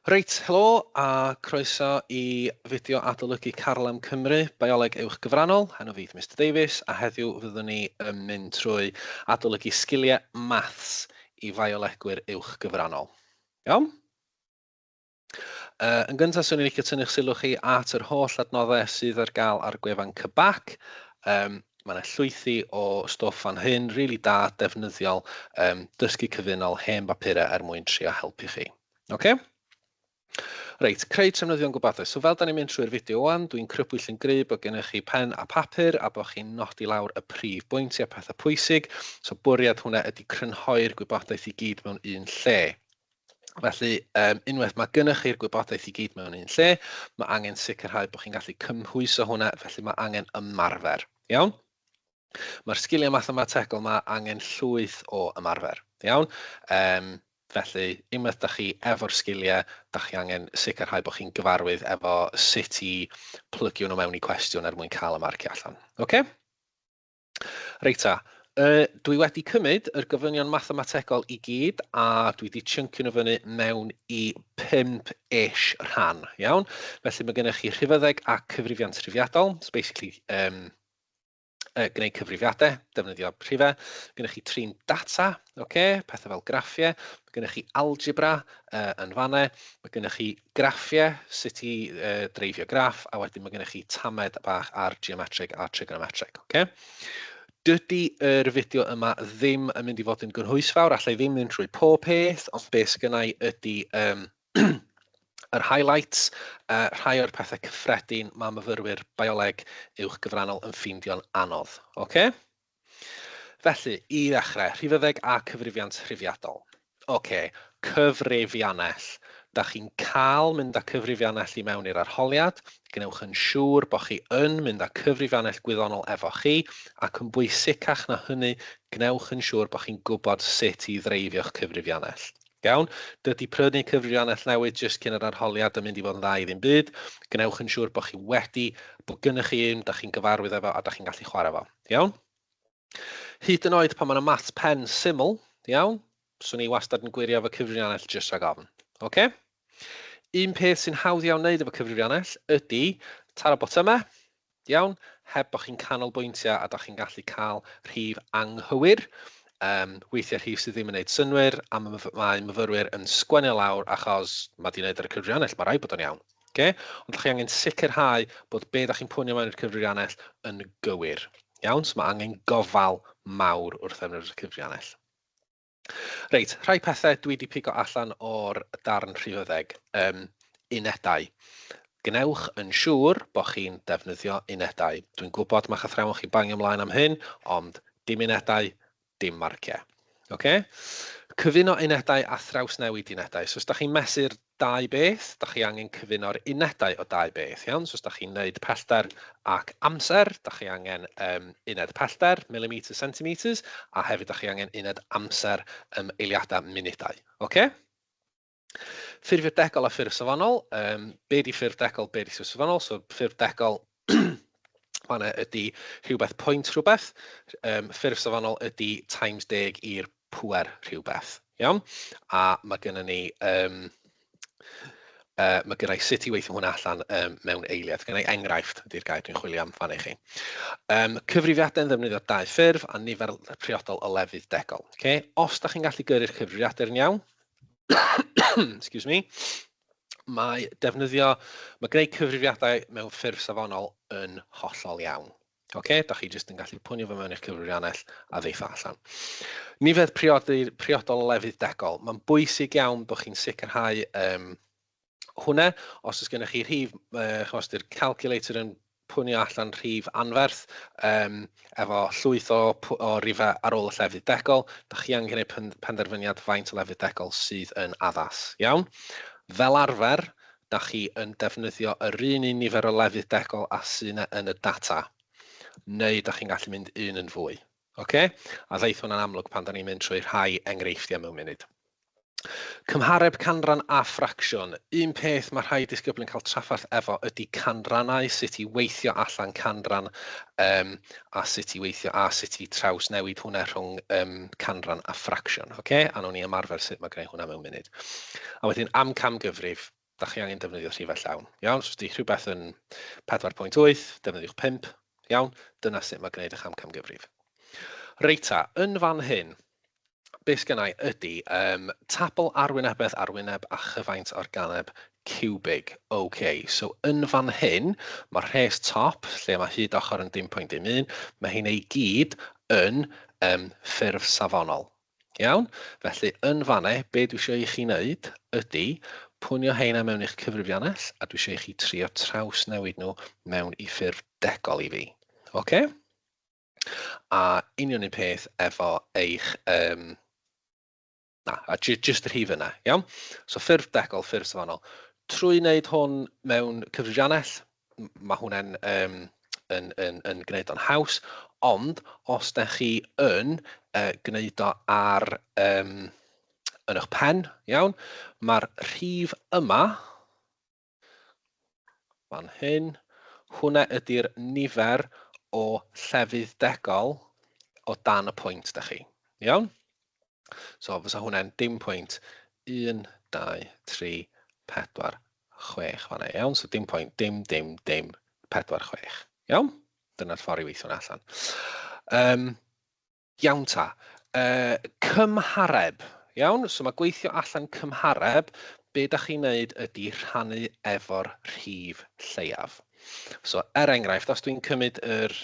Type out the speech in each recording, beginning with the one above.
Reit, helo a croeso i fideo adolygu Carlam Cymru, Bioleg Uwch Gyfrannol. Enw fi Mr Davies a heddiw fyddwn ni yn mynd trwy adolygu sgiliau maths i fiolegwyr uwch gyfrannol. Iawn? Yn gyntaf, swn i'n licio tynnu'ch sylw chi at yr holl adnoddau sydd ar gael ar gwefan CBAC. Mae yna llwythi o stwff fan hyn, rili really da, defnyddiol, dysgu cyfunol, hen bapurau er mwyn trio helpu chi. Oce? Reit, creu trefnyddion gwybodaeth. So fel da ni'n mynd trwy'r fideo wan, dwi'n crybwyll yn gryf bod gennych chi pen a papur a bod chi'n nodi lawr y prif bwyntiau, pethau pwysig. So bwriad hwnna ydy crynhoi'r gwybodaeth i gyd mewn un lle. Felly, unwaith mae gennych chi'r gwybodaeth i gyd mewn un lle, mae angen sicrhau bod chi'n gallu cymhwyso hwnna, felly mae angen ymarfer. Iawn? Mae'r sgiliau mathemategol 'ma angen llwyth o ymarfer, iawn? Felly, unwaith da chi efo'r sgiliau, da chi angen sicrhau bod chi'n gyfarwydd efo sut i plygio nhw mewn i cwestiwn er mwyn cael y marciau allan. Oce? Reit ta, dwi wedi cymryd yr gofynion mathemategol i gyd a dwi wedi chuncio nhw fyny mewn i 5-ish rhan, iawn? Felly mae gennych chi rhifyddeg a cyfrifiant rhifiadol, so basically gwneud cyfrifiadau, defnyddio rhifau. Gennych chi trin data, okay, pethau fel graffiau. Mae gennych chi algebra yn fanna. Mae gennych chi graffiau, sut i dreifio graff, a wedyn mae gennych chi tamed bach ar geometric a trigonometric. Okay? Dydy yr fideo yma ddim yn mynd i fod yn gynhwysfawr, allai ddim mynd trwy pob peth, ond beth sgynnau ydy yr highlights, rhai o'r pethau cyffredin mae myfyrwyr bioleg uwch gyfrannol yn ffeindio'n anodd. Oce? Felly, i ddechrau, rhifyddeg a cyfrifiant rhifiadol. Oce, cyfrifiannell. Da chi'n cael mynd â cyfrifiannell i mewn i'r arholiad, gwnewch yn siŵr bod chi yn mynd â cyfrifiannell gwyddonol efo chi, ac yn bwysicach na hynny, gwnewch yn siŵr bod chi'n gwybod sut i ddreifio'ch cyfrifiannell. Iawn? Dydy prynu cyfrifiannell newydd jyst cyn yr arholiad yn mynd i fod yn dda i ddim byd. Gwnewch yn siŵr bod chi wedi, bod gennych chi un, da chi'n gyfarwydd efo a da chi'n gallu chwarae fo. Iawn? Hyd yn oed pan mae yna maths pen syml, iawn, swn i wastad yn gwirio efo cyfrifiannell jyst rhag ofn. Oce? Un peth sy'n hawdd iawn wneud efo cyfrifiannell ydy taro botymau, Iawn, heb bod chi'n canolbwyntio a da chi'n gallu cael rhif anghywir. Weithiau rhif sydd ddim yn gwneud synnwyr a mae myfyrwyr yn sgwennu lawr achos mae di wneud ar y cyfrifiannell, mae rhaid bod o'n iawn. Okay? Ond da chi angen sicrhau bod be da chi'n pwnio mewn i'r cyfrifiannell yn gywir. Iawn, so mae angen gofal mawr wrth ddefnyddio'r cyfrifiannell. Reit, rhai pethau dwi 'di pigo allan o'r darn rhifyddeg. Unedau. Gwnewch yn siŵr bod chi'n defnyddio unedau. Dwi'n gwybod ma'ch athrawon chi'n bangio ymlaen am hyn, ond dim unedau, dim marciau. Ocê? Cyfuno unedau a thrawsnewid unedau. So os da chi'n mesur dau beth, da chi angen cyfuno'r unedau o dau beth, iawn? So os da chi'n neud pellter ac amser, da chi angen uned pellter, millimetres, centimetres, a hefyd da chi angen uned amser, eiliadau, munudau. Oce? Ffurfio degol a ffurf safonol. Be di ffurf degol, be di ffurf safonol? So ffurf degol fanna ydy rhywbeth pwynt rhywbeth. Ffurf safonol ydy times deg i'r pŵer rhywbeth. Iawn? A mae gennym ni, mae gennau sut i weithio hwnna allan mewn eiliad. Gennau enghraifft ydy'r gair dwi'n chwilio am fan i chi. Cyfrifiadau'n ddefnyddio dau ffurf a nifer priodol o lefydd degol. Okay? Os da chi'n gallu gyrru'r cyfrifiadur yn iawn, excuse me, mae defnyddio, mae gwneud cyfrifiadau mewn ffurf safonol yn hollol iawn. Oce, da chi jyst yn gallu pwnio fo mewn i'ch cyfrifiannell a ddeitha allan. Nifer priodi, priodol o lefydd degol. Mae'n bwysig iawn bod chi'n sicrhau hwnna. Os oes gennych chi rhif, chos di'r calculator yn pwnio allan rhif anferth efo llwyth o rifau ar ôl y llefydd degol, da chi angen gwneud penderfyniad faint o lefydd degol sydd yn addas. Iawn? Fel arfer, da chi yn defnyddio yr un un nifer o lefydd degol a sy'n yn y data, neu da chi'n gallu mynd un yn fwy. Oce? A ddeith hwnna'n amlwg pan da ni'n mynd trwy rhai enghreifftiau mewn munud. Cymhareb canran a ffracsiwn. Un peth mae rhai disgyblion cael trafferth efo ydy canrannau, sut i weithio allan canran a sut i weithio a sut i trawsnewid hwnna rhwng canran a ffracsiwn. Oce? A nawn ni ymarfer sut mae gwneud hwnna mewn munud. A wedyn amcangyfrif. Da chi angen defnyddio rhifau llawn. Iawn, so os ydy rhywbeth yn 4.8, defnyddiwch 5. Iawn, dyna sut mae gwneud eich amcangyfrif. Reit ta, yn fan hyn, be sgynna i ydy tabl arwynebedd arwyneb a chyfaint organeb ciwbig. OK, so yn fan hyn, mae'r rhes top, lle mae hyd ochr yn dim pwynt dim un, mae hynna i gyd yn ffurf safonol. Iawn? Felly, yn fanne, be dwi eisiau i chi wneud ydy pwnio heina mewn i'ch cyfrifiannell, a dwi eisiau i chi trio trawsnewid nhw mewn i ffurf degol i fi. OK? A union un peth efo eich... na, a jyst y rhif yna, iawn? So ffurf degol, ffurf safonol. Trwy wneud hwn mewn cyfrifiannell, mae hwnna'n yn, yn, yn gwneud o'n haws, ond os da chi yn gwneud o ar, yn eich pen, iawn, mae'r rhif yma, fan hyn, hwnna ydy'r nifer o llefydd degol o dan y pwynt da chi. Iawn? So fysa hwnna'n dim pwynt 1, 2, 3, 4, 6 fanna. Iawn? So dim pwynt dim, dim, dim, 4, 6. Iawn? Dyna'r ffordd i weithio hwnna allan. Iawn ta. Cymhareb. Iawn? So mae gweithio allan cymhareb, be da chi'n neud ydy rhannu efo'r rhif lleiaf. So er enghraifft, os dwi'n cymryd yr...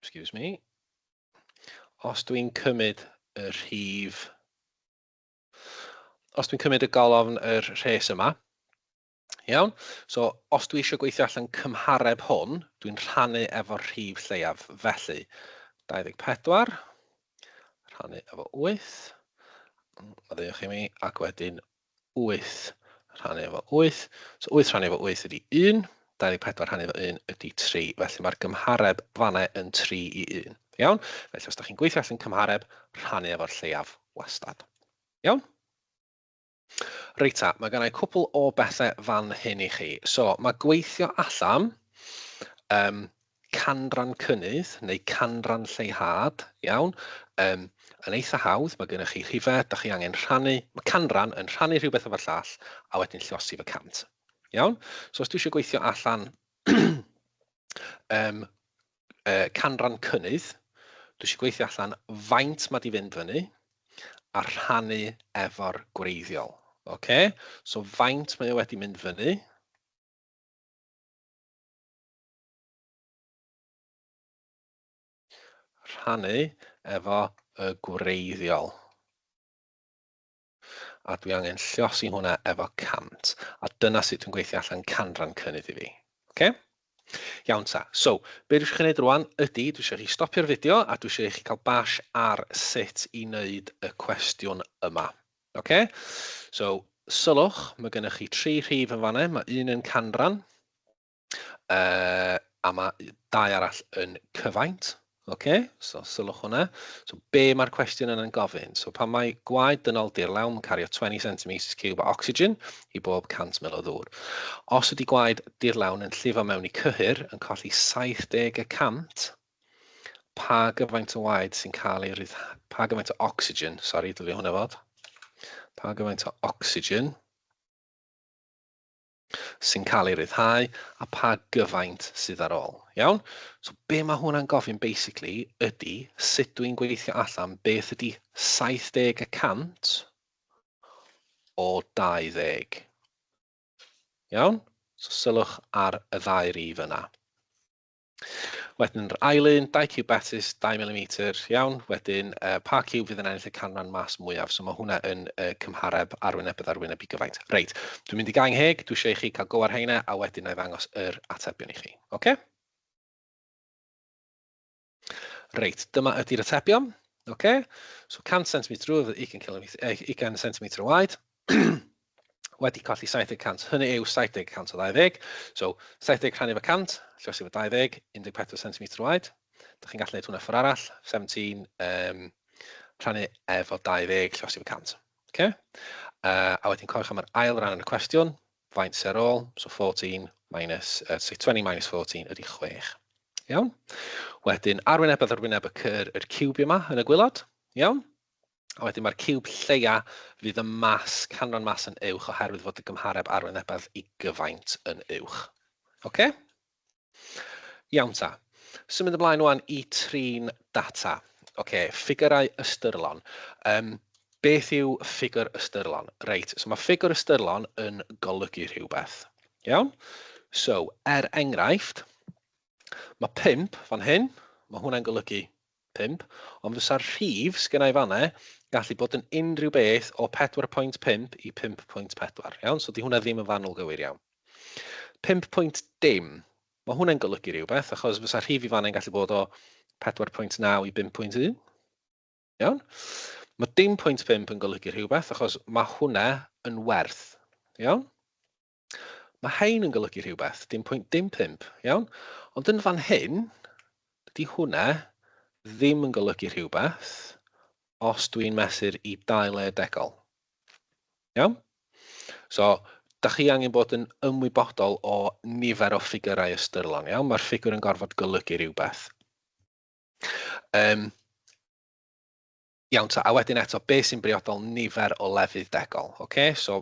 Excuse me. Os dwi'n cymryd y rhif... Os dwi'n cymryd y golofn yr rhes yma, iawn? So, os dwi eisiau gweithio allan cymhareb hwn, dwi'n rhannu efo'r rhif lleiaf. Felly, 24, rhannu efo 8, maddeuwch i mi, ac wedyn 8 rhannu efo 8. So 8 rhannu efo 8 ydy 1, 24 rhannu efo 1 ydy 3. Felly mae'r gymhareb fanna yn 3 i 1. Iawn? Felly os da chi'n gweithio allan cymhareb, rhannu efo'r lleiaf wastad. Iawn? Reit ta, mae gennau cwpl o bethau fan hyn i chi. So mae gweithio allan canran cynnydd neu canran lleihad, iawn, yn eitha hawdd, mae gennych chi rhifau, da chi angen rhannu, mae canran yn rhannu rhywbeth efo'r llall a wedyn lluosi fy 100. Iawn? So os dwi eisiau gweithio allan canran cynnydd, dwi eisiau gweithio allan faint mae di fynd fyny a rhannu efo'r gwreiddiol. Okay? So faint mae o wedi mynd fyny, rhannu efo y gwreiddiol. A dwi angen lluosi hwnna efo 100. A dyna sut dwi'n gweithio allan canran cynnydd i fi. Okay? Iawn ta. So, be dwi eisiau chi wneud rwan ydy, dwi eisiau chi stopio'r fideo a dwi eisiau i chi cael bash ar sut i wneud y cwestiwn yma. Okay? So, sylwch, mae gennych chi 3 rhif yn fanna. Mae un yn canran, a mae 2 arall yn cyfaint. Okay? So, sylwch hwnna. So, be mae'r cwestiwn yna'n gofyn? So, pan mae gwaed dynol dirlawn yn cario 20 cm cube o oxygen i bob 100 ml o ddŵr. Os ydy gwaed dirlawn yn llifo mewn i cyhyr yn colli 70%, pa gyfaint o waed sy'n cael ei ryddhau, pa gyfaint o oxygen, sori, dylai hwnna fod, pa gyfaint o oxygen sy'n cael ei ryddhau a pa gyfaint sydd ar ôl. Iawn? So be mae hwnna'n gofyn basically ydy sut dwi'n gweithio allan beth ydy 70% o 20. Iawn? So sylwch ar y ddau rif yna. Wedyn yr ail un, 2 ciwb betys, 2 mm, iawn. Wedyn, pa ciwb fydd yn ennill y canran mas mwyaf? So mae hwnna yn cymhareb arwynebedd arwyneb i gyfaint. Reit, dwi'n mynd i gau 'ngheg, dwi eisiau i chi cael go ar heina, a wedyn na i ddangos yr atebion i chi. Oce? Reit, dyma ydy'r atebion. Oce? So 100 cm drwy, 20 20 cm waed. Wedi colli 70%, hynny yw 70% o 20. So 70 rhannu efo 100, lluosi efo 20, 14 cm waed. Dach chi'n gallu gwneud hwnna ffordd arall, 17 rhannu efo 20, lluosi efo 100. Okay? A wedyn cofiwch am yr ail ran yn y cwestiwn, faint sydd ar ôl, so 14 minus, so 20 minus 14 ydy 6. Iawn? Wedyn arwynebedd arwyneb y cyr, yr ciwb yma yn y gwaelod, iawn? A wedyn mae'r ciwb lleia fydd y mas, canran mas yn uwch oherwydd fod y gymhareb arwynebedd i gyfaint yn uwch. Oce? Iawn ta. Symud ymlaen wan i trin data. Oce, ffigurau ystyrlon. Um, beth yw ffigur ystyrlon? Reit, so mae ffigur ystyrlon yn golygu rhywbeth. Iawn? So, er enghraifft, mae 5 fan hyn, mae hwnna'n golygu 5, ond fysa'r rhif sgynna i fan'na gallu bod yn unrhyw beth o 4.5 i 5.4, iawn? So 'di hwnna ddim yn fanwl gywir iawn. 5 pwynt dim, mae hwnna'n golygu rhywbeth, achos fysa'r rhif i fan'na'n gallu bod o 4.9 i 5.1, iawn? Mae dim pwynt 5 yn golygu rhywbeth, achos mae hwnna yn werth, iawn? Mae hein yn golygu rhywbeth, dim pwynt dim pump, iawn? Ond yn fan hyn, dydy hwnna ddim yn golygu rhywbeth os dwi'n mesur i dau le degol. Iawn? So, da chi angen bod yn ymwybodol o nifer o ffigurau ystyrlon, iawn? Mae'r ffigwr yn gorfod golygu rhywbeth. Um, Iawn ta, a wedyn eto, be sy'n briodol nifer o lefydd degol, oce? So,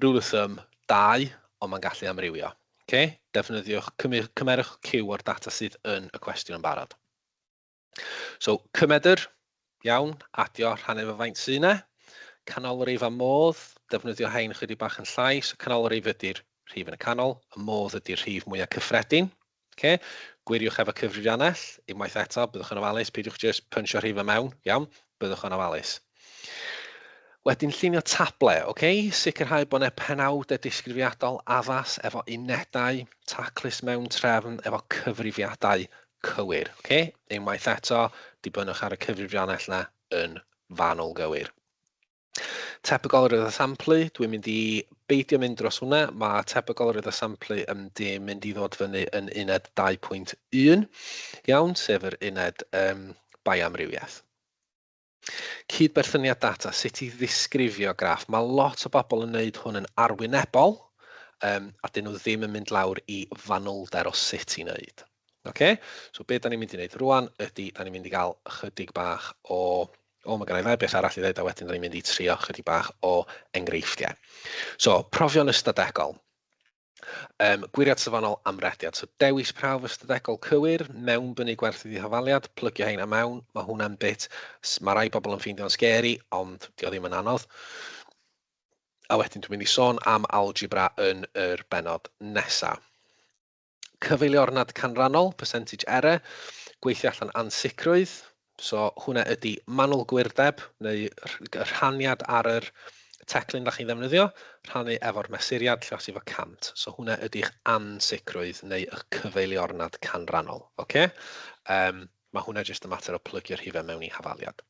rule of thumb, 2, ond mae'n gallu amrywio. Oce? Defnyddiwch, cymerwch cyw o'r data sydd yn y cwestiwn yn barod. So, cymedr, iawn, adio, rhannu efo faint sy'n e. Canolrif a modd, defnyddio hein chydig bach yn llai. So, canolrif ydy'r rhif yn y canol, y modd ydy'r rhif mwyaf cyffredin. Oce, gwiriwch efo cyfrifiannell, unwaith eto, byddwch yn ofalus, peidiwch jyst pynsio rhifau mewn, iawn, byddwch yn ofalus. Wedyn llunio table, oce, sicrhau bod yna penawdau disgrifiadol addas efo unedau taclus mewn trefn efo cyfrifiadau cywir, oce, unwaith eto, dibynnwch ar y cyfrifiannell yna yn fanwl gywir. Tebygolrwydd o samplu, dwi'n mynd i beidio mynd dros hwnna. Mae tebygolrwydd o samplu yn di mynd i ddod fyny yn uned 2.1, iawn, sef yr uned um, bioamrywiaeth. Cydberthyniad data, sut i ddisgrifio graff. Mae lot o bobl yn gwneud hwn yn arwynebol, um, a dyn nhw ddim yn mynd lawr i fanylder o sut i wneud. Okay? So be da ni'n mynd i wneud rwan ydy, da ni'n mynd i gael ychydig bach o O, mae gen i ddau beth arall i ddeud a wedyn da ni'n mynd i trio chydig bach o enghreifftiau. So, profion ystadegol. Um, gwiriad safonol amrediad. So, dewis prawf ystadegol cywir, mewnbynnu gwerth i hafaliad, plygio heina mewn. Mae hwnna'n bit, mae rai bobl yn ffeindio'n scary, ond di o ddim yn anodd. A wedyn dwi'n mynd i sôn am algebra yn yr benod nesaf. Cyfeiliornad canrannol, percentage error, gweithio allan ansicrwydd. So hwnna ydy manwl gwirdeb neu rhaniad ar yr teclyn da chi'n ddefnyddio, rhannu efo'r mesuriad lluosi efo 100. So hwnna ydy'ch ansicrwydd neu eich cyfeiliornad canrannol. Okay? Um, mae hwnna jyst yn mater o plygio'r rhifau mewn i hafaliad.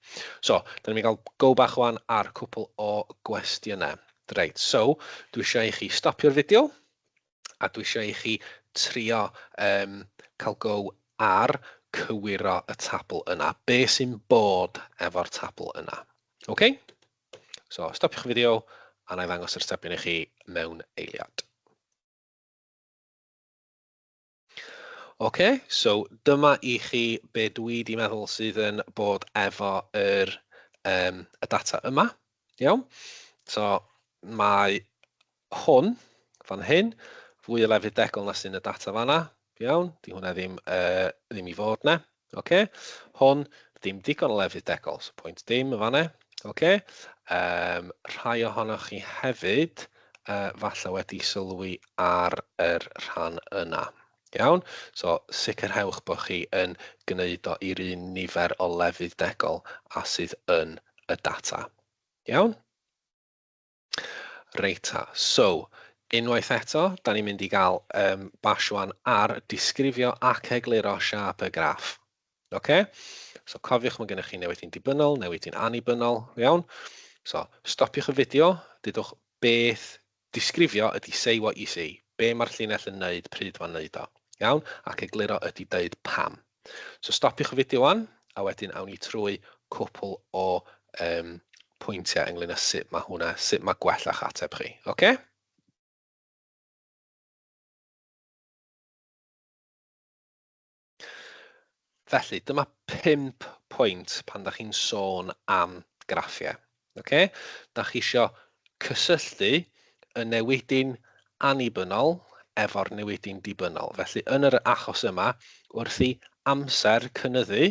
So, da ni'n mynd i gael go bach wan ar cwpl o gwestiynau. Reit, so, dwi eisiau i chi stopio'r fideo, a dwi eisiau i chi trio um, cael go ar cywiro y tabl yna. Be sy'n bod efo'r tabl yna? OK? So, stopiwch y fideo a na i ddangos yr stepion i chi mewn eiliad. OK, so dyma i chi be dwi di meddwl sydd yn bod efo yr, um, y data yma. Iawn? So mae hwn fan hyn, fwy o lefydd degol na sy'n y data fanna. Iawn, di hwnna ddim, uh, ddim i fod na. Oce. Hwn, ddim digon o lefydd degol, so pwynt dim yn fanna. Oce. Um, rhai ohonoch chi hefyd uh, falle wedi sylwi ar yr rhan yna. Iawn? So sicrhewch bod chi yn gwneud o i'r un nifer o lefydd degol a sydd yn y data. Iawn? Reit ta, so unwaith eto, da ni'n mynd i gael um, bash wan ar disgrifio ac egluro siâp y graff. Ok? So cofiwch mae gennych chi newid dibynnol, newid annibynnol, iawn? So, stopiwch y fideo, dudwch beth disgrifio ydy say what you see, be mae'r llinell yn neud pryd mae'n neud o, iawn? Ac egluro ydy deud pam. So stopiwch y fideo wan, a wedyn awn ni trwy cwpl o um, pwyntiau ynglyn â sut mae hwnna, sut mae gwella'ch ateb chi. Oce? Okay? Felly, dyma pump pwynt pan da chi'n sôn am graffiau. Okay? Da chi isio cysylltu y newidyn annibynnol efo'r newidyn dibynnol. Felly yn yr achos yma, wrth i amser cynyddu,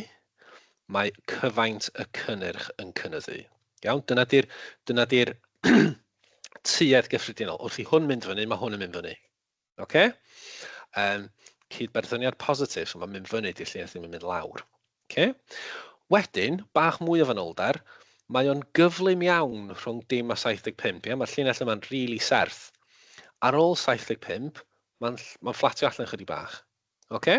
mae cyfaint y cynnyrch yn cynyddu. Iawn? Dyna di'r dyna di'r tuedd gyffredinol. Wrth i hwn mynd fyny, mae hwn yn mynd fyny. Oce? Cydberthyniad positif, so mae'n mynd fyny, di'r llinell ddim yn mynd lawr. Oce? Wedyn, bach mwy o fanylder, mae o'n gyflym iawn rhwng dim a 75. Ie? Mae'r llinell yma'n rili really serth. Ar ôl 75, mae'n ma fflatio allan chydig bach. Oce?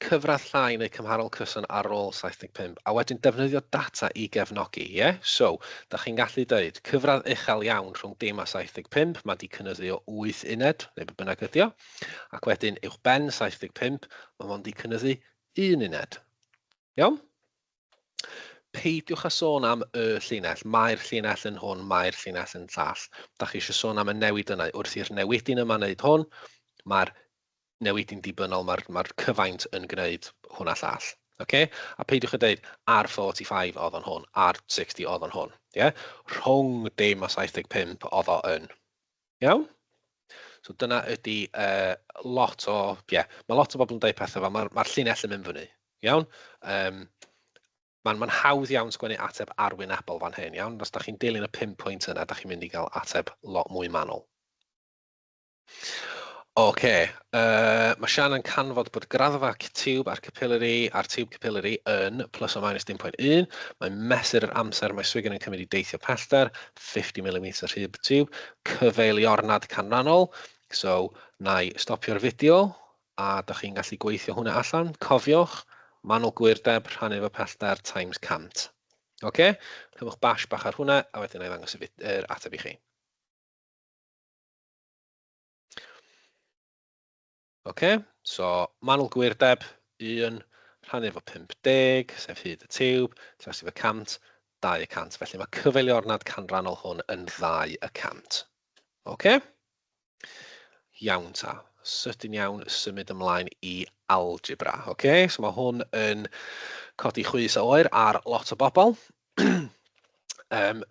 Cyfradd llai neu cymharol cyson ar ôl 75, a wedyn defnyddio data i gefnogi, ie? Yeah? So, da chi'n gallu dweud, cyfradd uchel iawn rhwng dim a 75, mae di cynyddu o 8 uned, neu be bynnag ydi o, ac wedyn uwch ben 75, mae mond di cynyddu 1 uned. Iawn? Peidiwch â sôn am y llinell, mae'r llinell yn hwn, mae'r llinell yn llall. Da chi eisiau sôn am y newid yna. Wrth i'r newidyn yma wneud hwn, mae'r newid yn dibynnol, mae'r mae cyfaint yn gwneud hwn a llall. Okay? A peidiwch â dweud ar 45 oedd o'n hwn, ar 60 oedd o'n hwn. Yeah? Rhwng dim a 75 oedd o yn. Iawn? So dyna ydy lot o... Ie, yeah, mae lot o bobl yn dweud pethau fel, mae'r mae llinell yn mynd fyny. Iawn? Mae'n ma hawdd iawn sgwennu ateb arwynebol fan hyn, iawn? Os da chi'n dilyn y 5 pwynt yna, da chi'n mynd i gael ateb lot mwy manwl. Oce, mae Sian yn canfod bod graddfa tiwb a'r capillary a'r tiwb capillary yn plus or minus 0.1. Mae'n mesur yr amser mae swigen yn cymryd i deithio pellter, 50 mm rhyd tiwb, cyfeiliornad canrannol. So, na i stopio'r fideo a da chi'n gallu gweithio hwnna allan. Cofiwch, manwl gwirdeb rhannu efo pellter times 100. Oce, cymwch bash bach ar hwnna a wedyn na i ddangos yr ateb i chi. Oce, so manwl gwirdeb, 1 rhannu efo 50, sef hyd y tiwb, trosi efo 100, 2%. Felly mae cyfeiliornad canrannol hwn yn 2%. Oce? Iawn ta. Sydyn iawn, symud ymlaen i algebra. Oce, so mae hwn yn codi chwys a oer ar lot o bobl.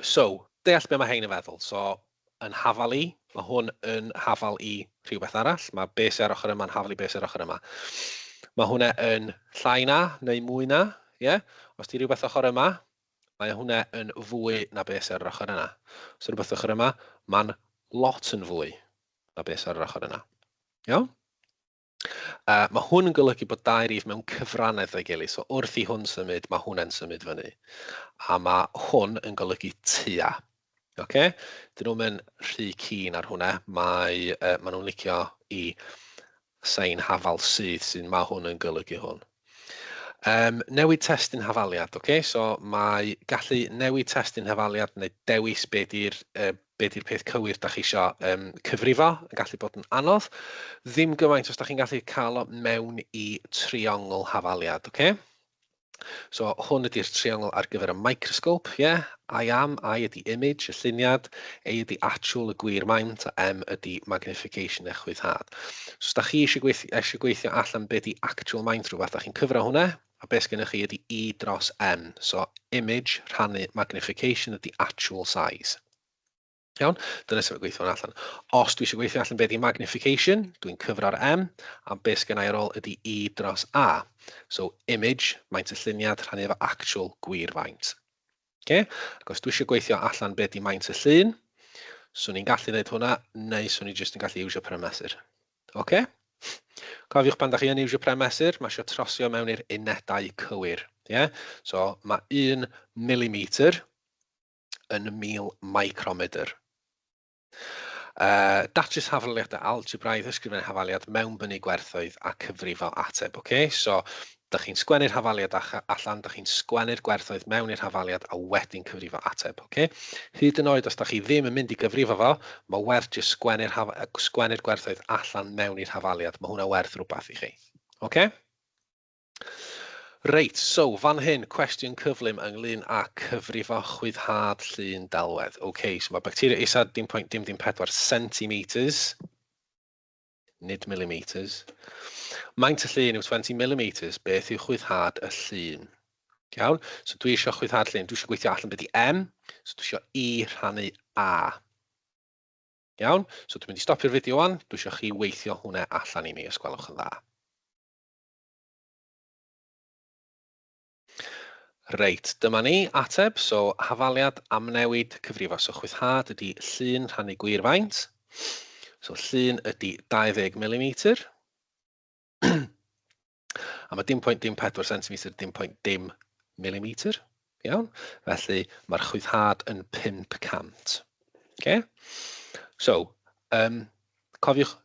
So, deall be mae hein yn feddwl. So, yn hafal i, mae hwn yn hafal i rhywbeth arall. Mae be sy'n ar ochr yma yn hafal i be sy'n ar ochr yma. Mae hwnna yn llai na neu mwy na. Yeah? Os di rhywbeth ochr yma, mae hwnna yn fwy na be sy'n ar yr ochr yna. Os rhywbeth ochr yma, mae'n lot yn fwy na be sy'n ar yr ochr yna. Iawn? Mae hwn yn golygu bod dau rif mewn cyfrannedd o'i gilydd. So wrth i hwn symud, mae hwnna'n symud fyny. A mae hwn yn golygu tua. Okay? Dyn nhw'n mynd rhy keen ar hwnna. Mae, maen nhw'n licio i sain hafal sydd sy'n mae hwn yn golygu hwn. Newid testun hafaliad, okay? So mae gallu newid testun hafaliad neu dewis be di'r be di'r peth cywir da chi isio cyfrifo yn gallu bod yn anodd. Ddim gymaint os da chi'n gallu cael o mewn i triongl hafaliad, okay? So hwn ydy'r triongl ar gyfer y microscope, yeah? I am, I ydy image, y lluniad, A ydy actual, y gwir maint, a M ydy magnification neu chwyddhad. So os da chi eisiau gweithio allan be ydy actual maint rhywbeth, da chi'n cyfro hwnna, a beth sgennych chi ydy E dros M. So image rhannu magnification ydy actual size. Iawn? Dyna sut mae gweithio hwnna allan. Os dwi eisiau gweithio allan beth ydy magnification, dwi'n cyfro'r M, a beth sgenna i ar ôl ydy E dros A. So image, maint y lluniad, rhannu efo actual gwir faint. Okay? Ac os dwi eisiau gweithio allan beth ydy maint y llun, swn i'n gallu gwneud hwnna, neu swn i jyst yn gallu iwsio pren mesur. Okay? Cofiwch pan da chi yn iwsio pren mesur, mae eisiau trosio mewn i'r unedau cywir. Yeah? So mae 1 mm yn 1000 micromedr. Datrys hafaliadau algebraidd, ysgrifennu hafaliad, mewnbynnu gwerthoedd a cyfrifo ateb. Okay? So, da chi'n sgwennu'r hafaliad allan, da chi'n sgwennu'r gwerthoedd mewn i'r hafaliad a wedyn cyfrifo ateb. Okay? Hyd yn oed os da chi ddim yn mynd i gyfrifo fo, mae werth jyst sgwennu'r sgwennu gwerthoedd allan mewn i'r hafaliad. Mae hwnna werth rhywbeth i chi. Okay? Reit, so fan hyn, cwestiwn cyflym ynglyn â cyfrifo chwyddhad llun delwedd. OK, so mae bacteria isa 0.004 centimeters, nid millimeters. Maint y llun yw 20 millimeters. Beth yw chwyddhad y llun? Iawn? So dwi eisiau chwythhad llun. Dwi eisiau gweithio allan beth i M. So dwi eisiau I rhannu A. Iawn? So dwi'n mynd i stopio'r fideo wan. Dwi eisiau chi weithio hwnna allan i mi, os gwelwch yn dda. Reit, dyma ni, ateb. So, hafaliad amnewid cyfrifo. So, chwythhad ydy llun rhannu gwir faint. So, llun ydy 20 mm. A mae dim pwynt dim 4 cm, dim pwynt dim milimetr. Iawn? Felly, mae'r chwythhad yn 500. Okay? So, cofiwch,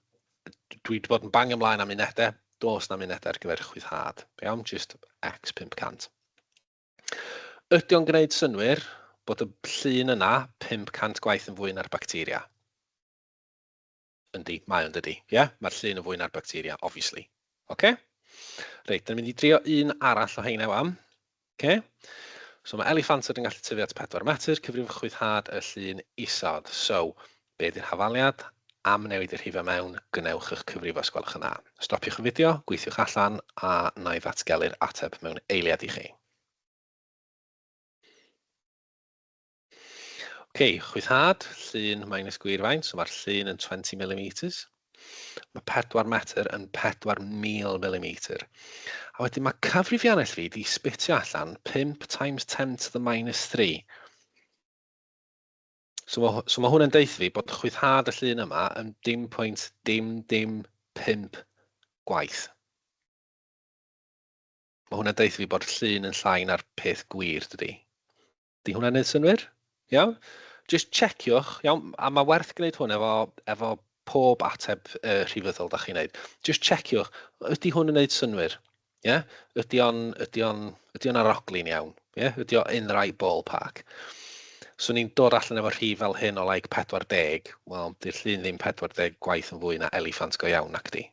dwi wedi bod yn bangio ymlaen am unedau, does na'm unedau ar gyfer chwythhad. Iawn? Just x 500. Ydy o'n gwneud synnwyr bod y llun yna 500 gwaith yn fwy na'r bacteria? Yndi, mae o'n dydi. Ie, yeah? Mae'r llun yn fwy na'r bacteria, obviously. Oce? Reit, dyn ni'n mynd i drio un arall o heina wan. Oce? So mae eliffantod yn gallu tyfu at 4 metr, cyfrifwch chwythhad y llun isod. So, be ydy'r hafaliad? Am newid y rhifau mewn, gwnewch eich cyfrif os gwelwch yn dda. Stopiwch y fideo, gweithiwch allan, a na i ddatgelu'r ateb mewn eiliad i chi. Ok, chwythhad, llun minus gwir faint, so mae'r llun yn 20 mm. Mae 4 metr yn 4,000 mm. A wedyn mae cyfrifiannell fi di sbitio allan 5 times 10 to the minus 3. So mae, so mae hwn yn deutha fi bod chwythhad y llun yma yn dim pwynt dim dim 5 gwaith. Mae hwnna'n deutha fi bod llun yn llai na'r peth gwir, dydy? Di hwnna'n neud synnwyr? Iawn? Jyst checiwch, iawn? A mae werth gwneud hwn efo, efo pob ateb rhifyddol da chi'n neud. Jyst checiwch, ydy hwn yn neud synnwyr? Ie? Yeah? Ydy o'n, ydy o'n, ydy o'n arogli'n iawn? Ie? Yeah? Ydy o in the right ballpark? So ni'n dod allan efo rhif fel hyn o like 40, wel, di'r llun ddim 40 gwaith yn fwy na eliffant go iawn, nac di.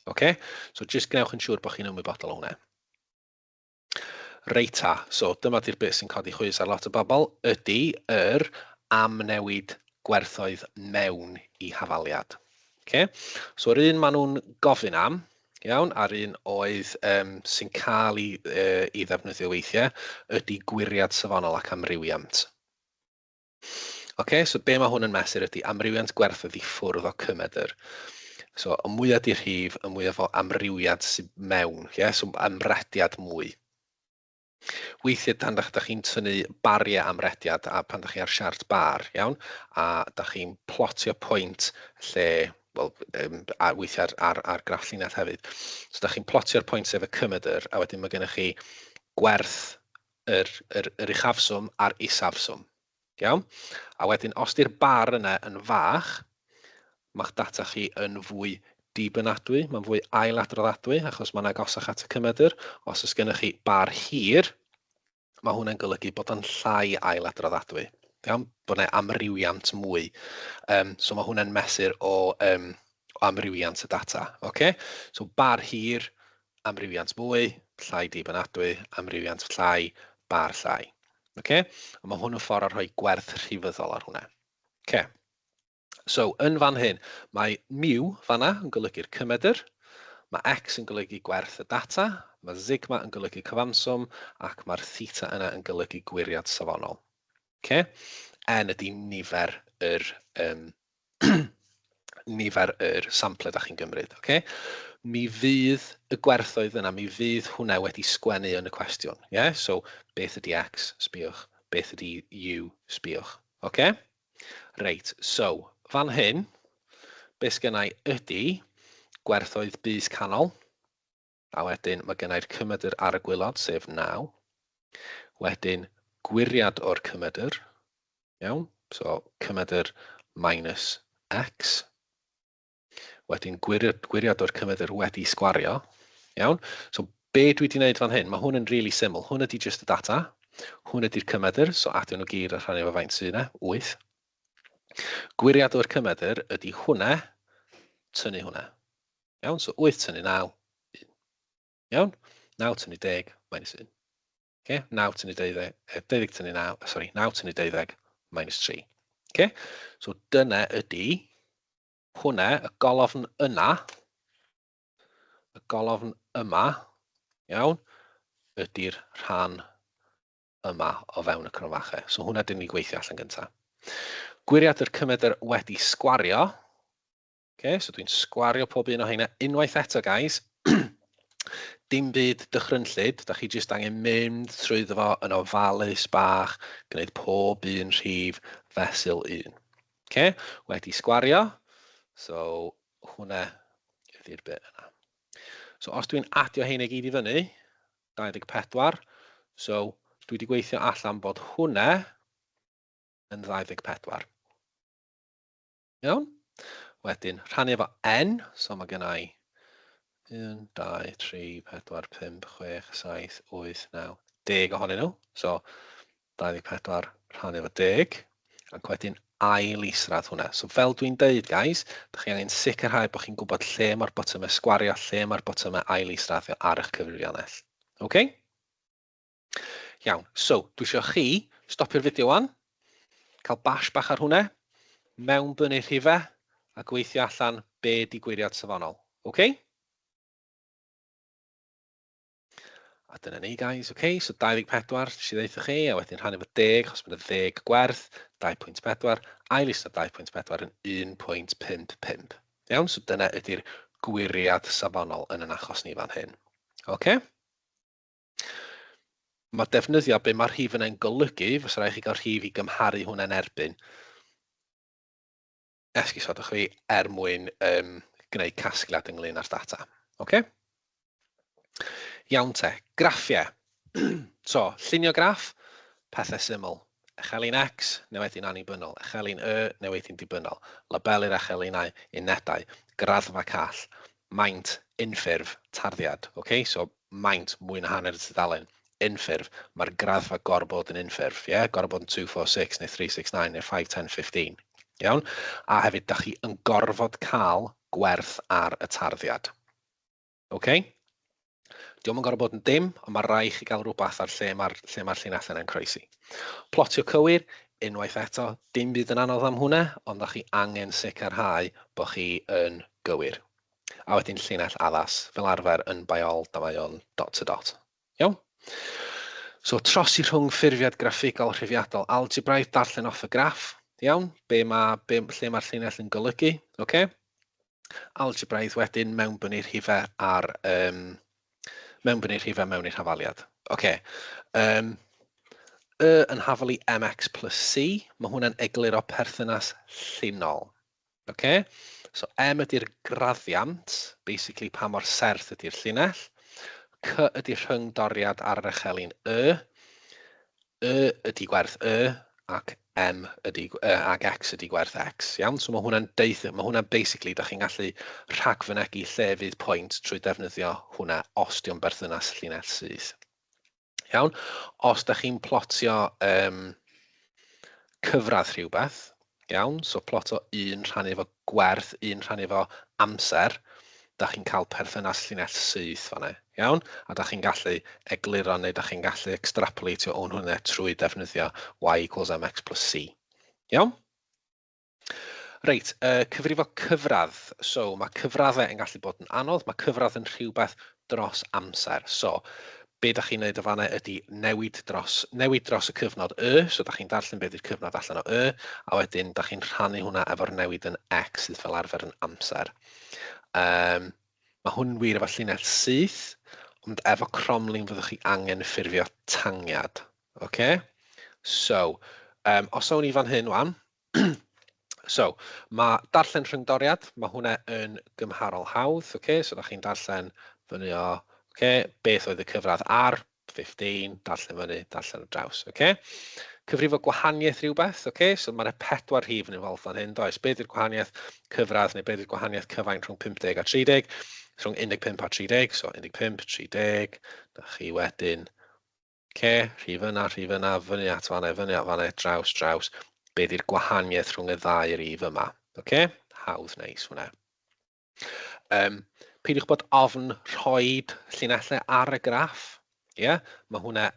Oce? So jyst gwnewch yn siŵr bod chi'n ymwybodol o hwnna. Reit ta, so dyma di'r bit sy'n codi chwys ar lot o bobl, ydy yr amnewid gwerthoedd mewn i hafaliad. Okay? So yr un maen nhw'n gofyn am, iawn, a'r un oedd sy'n cael ei, ei ddefnyddio weithiau, ydy gwiriad safonol ac amrywiant. Oce, so be mae hwn yn mesur ydy amrywiant gwerthoedd i ffwrdd o cymedr. So, y mwyaf di'r rhif, y mwyaf o amrywiad sydd mewn, ie? So, amrediad mwy. Weithiau pan da chi'n tynnu bariau amrediad a pan da chi ar siart bar, iawn, a da chi'n plotio pwynt lle, wel, a weithiau ar, ar, ar graff llinell hefyd. So, da chi'n plotio'r pwynt sef y cymedr, a wedyn mae gennych chi gwerth yr, yr, yr uchafswm a'r isafswm. Iawn? A wedyn, os di'r bar yna yn fach, mae'ch data chi yn fwy dibynadwy, mae'n fwy ailadroddadwy, achos mae'n agosach at y cymedr. Os oes gennych chi bar hir, mae hwnna'n golygu bod o'n llai ailadroddadwy. Iawn? Bod yna amrywiant mwy. So mae hwnna'n mesur o, o amrywiant y data. Okay? So bar hir, amrywiant mwy, llai dibynadwy, amrywiant llai, bar llai. Okay? A mae hwn yn ffordd o rhoi gwerth rhifyddol ar hwnna. Okay. So, yn fan hyn, mae mu fanna yn golygu'r cymedr, mae x yn golygu gwerth y data, mae sigma yn golygu cyfanswm, ac mae'r theta yna yn golygu gwiriad safonol. Okay? N ydy nifer yr nifer yr sample da chi'n gymryd. Okay? Mi fydd y gwerthoedd yna, mi fydd hwnna wedi sgwennu yn y cwestiwn. Yeah? So, beth ydy X? Sbiwch. Beth ydy U? Sbiwch. Okay? Reit, so, fan hyn, beth sgennai ydy gwerthoedd bys canol, a wedyn mae gennai'r cymedr ar y gwaelod, sef 9. Wedyn, gwiriad o'r cymedr, iawn, so cymedr minus x. Wedyn gwiriad, gwiriad o'r cymedr wedi sgwario, iawn. So be dwi wedi gwneud fan hyn, mae hwn yn really syml. Hwn ydy just y data, hwn ydy'r cymedr, so adio nhw gyd a rhannu efo faint sydd yna, 8. Gwiriad o'r cymedr ydy hwnna, tynnu hwnna. Iawn, so 8 tynnu 9, 1. Iawn, 9 tynnu 10, minus 1. Okay? 9 tynnu 12, 12 tynnu 9, sorry, 9 tynnu 12, minus 3. Okay? So dyna ydy hwnna, y golofn yna, y golofn yma, iawn, ydy'r rhan yma o fewn y cromfachau. So hwnna dyn ni gweithio allan gyntaf. Gwiriad yr cymedr wedi sgwario. Okay, so dwi'n sgwario pob un o heina unwaith eto, guys. Dim byd dychrynllyd, da chi jyst angen mynd trwyddo fo yn ofalus bach, gwneud pob un rhif fesul un. Okay, wedi sgwario, so hwnna ydy'r bit yna. So os dwi'n adio heina i gyd i fyny, 24, so dwi wedi gweithio allan bod hwnna yn 24. Iawn? Wedyn, rhannu efo n, so mae gen i 1, 2, 3, 4, 5, 6, 7, 8, 9, 10 ohonyn nhw. So, 24 rhannu efo 10. Ac wedyn ail isradd hwnna. So fel dwi'n deud, guys, da chi angen sicrhau bod chi'n gwybod lle mae'r botymau sgwario, lle mae'r botymau ail israddio ar eich cyfrifiannell. OK? Iawn, so dwi eisiau chi stopio'r fideo wan, cael bash bach ar hwnna, mewnbynnu rhifau a gweithio allan be di gwyriad safonol. OK? A dyna ni, guys, OK? So 24, nes i ddeutha chi, a wedyn rhannu fo 10, achos mae'n 10 gwerth, 2.4, ail isaf 2.4 yn 1.55. Iawn, so dyna ydy'r gwyriad safonol yn yn achos ni fan hyn. OK? Mae defnyddio be mae'r rhif yna'n golygu, fysa rhaid chi gael rhif i gymharu hwnna'n erbyn. Esgusodwch fi er mwyn gwneud casgliad ynglyn â'r data. OK? Iawn te, graffiau. So, llunio graff, pethau syml. Echelin X, newid annibynnol. Echelin Y, newid dibynnol. Labelu'r echelinau, unedau, graddfa call, maint, unffurf, tarddiad. OK? So, maint mwy na hanner y tudalen. Unffurf, mae'r graddfa gorfod yn unffurf. Yeah? Gorfod bod yn 2, 4, 6 neu 3, 6, 9 neu 5, 10, 15. Iawn? A hefyd, da chi yn gorfod cael gwerth ar y tarddiad. OK? Dio'm yn gorfod bod yn dim, ond mae rhaid chi gael rhywbeth ar lle mae'r lle mae'r llinell yna'n croesi. Plotio cywir, unwaith eto, dim byd yn anodd am hwnna, ond da chi angen sicrhau bod chi yn gywir. A wedyn llinell addas, fel arfer yn by all, da mae o'n dot to dot. Iawn? So trosi rhwng ffurfiad graffigol rhifiadol algebraidd, darllen off y graff. Iawn? Be ma, be, lle mae'r llinell yn golygu. Okay? Algebraidd wedyn mewnbynnu rhifau ar mewnbynnu rhifau mewn i'r hafaliad. Oce. Y yn hafal i mx plus c, mae hwnna'n egluro perthynas llinol. Oce? So m ydy'r graddiant, basically pa mor serth ydy'r llinell. C ydy'r rhyngdoriad ar yr echelin y. Y ydy gwerth y, ac m ydy, ac x ydy gwerth x. Iawn? So mae hwnna'n deith, mae hwnna'n basically, da chi'n gallu rhagfynegi lle fydd pwynt trwy defnyddio hwnna os dio'n berthynas llinell syth. Iawn? Os da chi'n plotio cyfradd rhywbeth, iawn? So ploto un rhannu efo gwerth, un rhannu efo amser, da chi'n cael perthynas llinell syth fan'na, iawn? A da chi'n gallu egluro neu da chi'n gallu extrapolatio o'n hwnna trwy defnyddio y equals mx plus c. Iawn? Reit, cyfrifo cyfradd. So, mae cyfraddau yn gallu bod yn anodd. Mae cyfradd yn rhywbeth dros amser. So, be da chi'n neud o fan'na ydy newid dros y cyfnod y. So, da chi'n darllen be ydy'r cyfnod allan o y, a wedyn da chi'n rhannu hwnna efo'r newid yn x sydd fel arfer yn amser. Mae hwn wir efo llinell syth, ond efo cromlin fyddwch chi angen ffurfio tangiad. Okay? So, os awn ni fan hyn wan, so, mae darllen rhyngdoriad, mae hwnna yn gymharol hawdd. Okay? So, da chi'n darllen fyny o, okay, beth oedd y cyfradd ar 15, darllen fyny, darllen ar draws. Okay? Cyfrifo gwahaniaeth rhywbeth, okay? So mae yna pedwar rhif yn involved fan hyn, does? Be ydy'r gwahaniaeth cyfradd neu be ydy'r gwahaniaeth cyfaint rhwng 50 a 30, rhwng 15 a 30, so 15, 30, da chi wedyn, okay, rhif yna, fyny at fanna, fyny at fanna, draws, draws. Be ydy'r gwahaniaeth rhwng y ddau rif yma, okay? Hawdd neis hwnna. Peidiwch bod ofn rhoid llinellau ar y graff. Ie, yeah, mae hwnna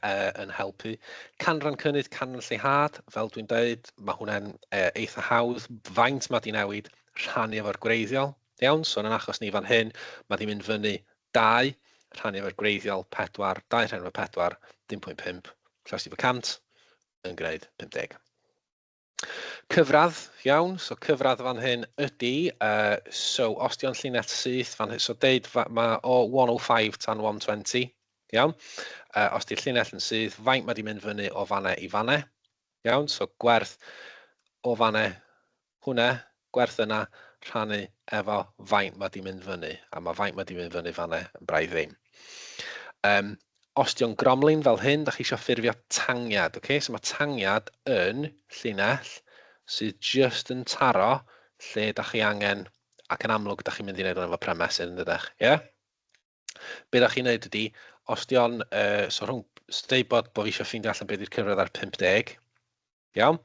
yn helpu. Canran cynnydd, canran lleihad, fel dwi'n deud, mae hwnna'n eitha hawdd. Faint mae di newid, rhannu efo'r gwreiddiol. Iawn, so yn achos ni fan hyn, mae di mynd fyny 2, rhannu efo'r gwreiddiol 4, 2 rhannu efo 4, 0.5, Llosi fo 100 yn gwneud 50. Cyfradd, iawn, so cyfradd fan hyn ydy, so os di o'n llinell syth fan hyn, so deud mae o 105 tan 120, iawn, os di'r llinell yn syth, faint mae di mynd fyny o fanne i fanne, iawn, so gwerth o fanne hwnna, gwerth yna, rhannu efo faint mae di mynd fyny, a mae faint mae di mynd fyny fanne yn braidd ddim. Os di o'n gromlin fel hyn, da chi eisiau ffurfio tangiad, okay? So mae tangiad yn llinell sydd just yn taro lle da chi angen, ac yn amlwg da chi'n mynd i wneud hwn efo premesur yn dydych, ie? Yeah? Be da chi'n wneud ydy, os di o'n, so rhwng, so deud bod fi eisiau ffeindio allan beth yw'r cyfradd ar 50, iawn?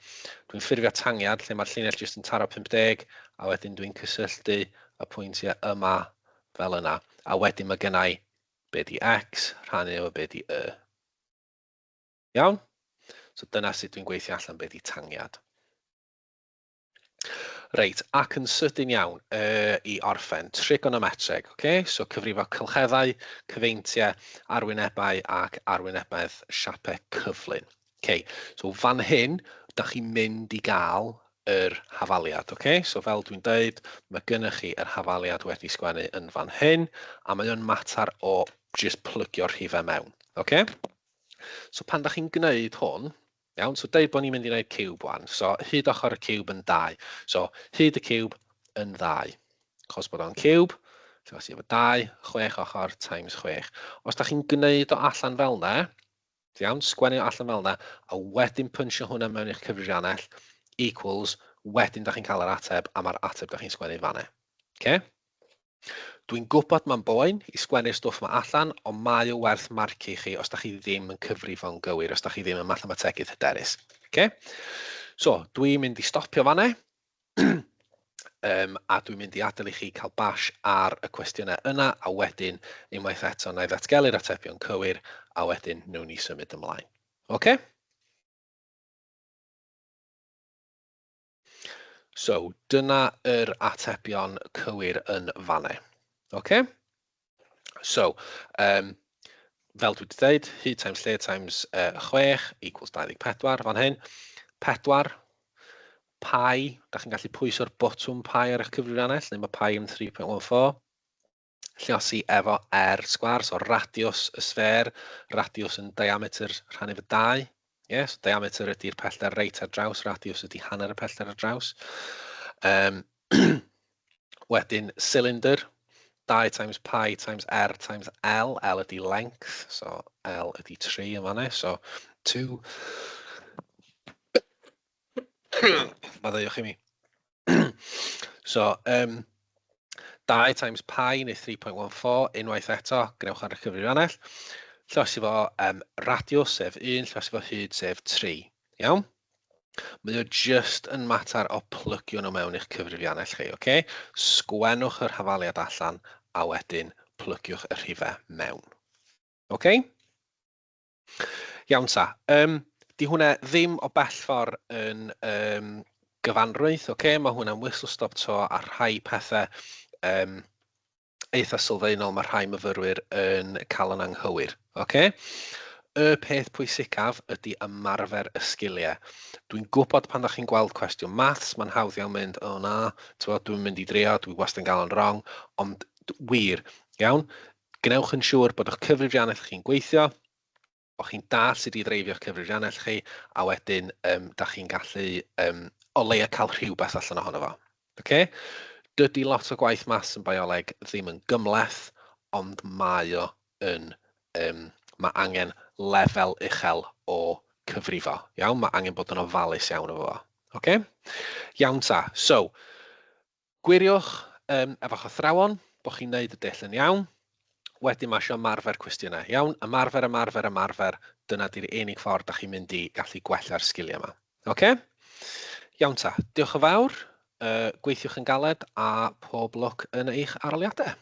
Dwi'n ffurfio tangiad lle mae'r llinell jyst yn taro 50, a wedyn dwi'n cysylltu y pwyntiau yma fel yna. A wedyn mae gennau be di x rhannu efo be di y. Iawn? So dyna sut dwi'n gweithio allan be di tangiad. Reit, ac yn sydyn iawn i orffen, trigonometreg, okay? So cyfrifo cylcheddau, cyfeintiau, arwynebau ac arwynebedd siapau cyflin. Okay, so fan hyn, da chi'n mynd i gael yr hafaliad, okay? So fel dwi'n deud, mae gennych chi yr hafaliad wedi sgwennu yn fan hyn, a mae o'n mater o just plygio'r rhifau mewn, okay? So pan da chi'n gwneud hwn, iawn, so deud bod ni'n mynd i wneud ciwb wan. So hyd ochr y ciwb yn 2. So hyd y ciwb yn 2. Chos bod o'n ciwb, so os i efo 2, 6 ochr times 6. Os da chi'n gwneud o allan fel na, iawn, sgwennu o allan fel na, a wedyn pyncio hwnna mewn i'ch cyfrifiannell, equals, wedyn da chi'n cael yr ateb, a mae'r ateb da chi'n sgwennu fanna. Okay? Dwi'n gwybod mae'n boen i sgwennu'r stwff yma allan, ond mae o werth marcio i chi os da chi ddim yn cyfrifo'n gywir, os da chi ddim yn mathemategydd hyderus. Okay? So, dwi'n mynd i stopio fanna, a dwi'n mynd i adael i chi cael bash ar y cwestiynau yna, a wedyn, unwaith eto, na i ddatgelu'r atebion cywir, a wedyn wnawn ni symud ymlaen. Okay? So, dyna yr atebion cywir yn fanna. Okay? So, fel dwi wedi dweud, hyd times lled times 6 equals 24 fan hyn. 4, pi, da chi'n gallu pwyso'r botwm pi ar eich cyfrifiannell, neu mae pi yn 3.14. Lluosi efo r sgwar, so radius y sffêr, radius yn diameter rhannu efo 2. Yes, diameter ydy'r pellter reit ar draws, radius ydy hanner y pellter ar draws. Wedyn cylinder, 2 times pi times r times L, L ydy length, so L ydy 3 yn fanna, so 2. Maddeuwch i mi. So, 2 times pi neu 3.14, unwaith eto, gwnewch ar y cyfrifiannell. Lluosi fo radius, sef 1, lluosi fo hyd, sef 3. Iawn? Mae o just yn mater o plygio nhw mewn i'ch cyfrifiannell chi, oce? Sgwennwch yr hafaliad allan a wedyn plygiwch y rhifau mewn. Oce? Iawn ta. Di hwnna ddim o bell ffordd yn gyfanrwydd, oce? Mae hwnna'n whistle stop tour a rhai pethau eitha sylfaenol mae rhai myfyrwyr yn cael yn anghywir, oce? Y peth pwysicaf ydy ymarfer y sgiliau. Dwi'n gwybod pan da chi'n gweld cwestiwn maths, mae'n hawdd iawn mynd, o na, dwi'n mynd i drio, dwi wastad yn gael o'n wrong, ond wir, iawn, gwnewch yn siŵr bod eich cyfrifiannell chi'n gweithio, o'ch chi'n dall sut i ddreifio'ch cyfrifiannell chi, a wedyn da chi'n gallu o leia cael rhywbeth allan ohono fo. Okay? Dydy lot o gwaith maths yn bioleg ddim yn gymhleth, ond mae o yn, mae angen lefel uchel o cyfrifo. Iawn? Mae angen bod yn ofalus iawn efo fo. Okay? Iawn ta. So, gwiriwch efo'ch athrawon bod chi'n neud y dull yn iawn. Wedyn mae eisiau ymarfer cwestiynau. Iawn? Ymarfer, ymarfer, ymarfer. Dyna di'r unig ffordd da chi'n mynd i gallu gwella'r sgiliau yma. Oce? Iawn ta. Diolch yn fawr. Gweithiwch yn galed a pob lwc yn eich arholiadau.